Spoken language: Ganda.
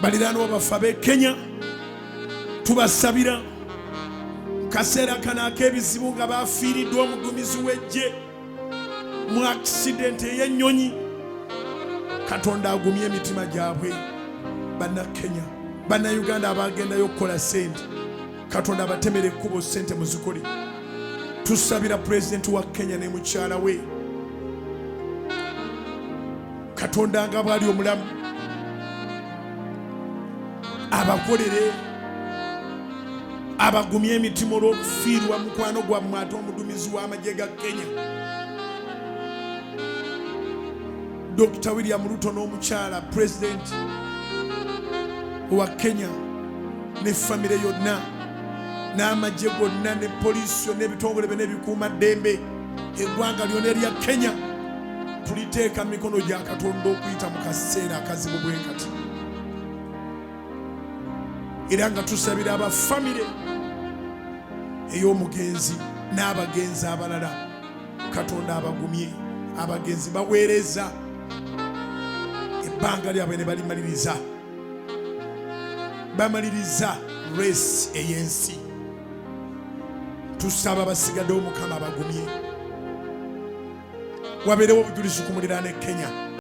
Baliraanwa baffe ab'e Kenya tubasabira mu kaseera kano ak'ebizibu nga bafiiriddwa omuduumizi w'eggye mu akisidenti ey'ennyonyi. Katonda agumye emitima gyabwe. Bannakenya, Bannayuganda abagendayo okukola ssente, Katonda abatemera ekkubo, ssente muzikole. Tusabira pulezidenti wa Kenya ne mukyala we. Katonda nga bwali omulamu abakolere, abagumye emitima olw'okufiirwa mukwano gwammwe ate omudumizi w'amagye ga Kenya, Dr. William Ruto n'omukyala pulezidenti wa Kenya ne famire yonna n'amagye gonna ne poliisi yonna, ebitongole byonna ebikuuma ddembe, eggwanga lyonna erya Kenya tuliteeka mu mikono gya Katonda okuyita mu kaseera akazibu bwe kati, era nga tusabira aba famire ey'omugenzi n'abagenzi abalala, Katonda abagumye. Abagenzi baweereza ebbanga lyabwe ne balimaliriza, bamaliriza race ey'ensi. Tusaba basigaddewo Mukama abagumye, wabeerewo obujulizi ku muliraano e Kenya.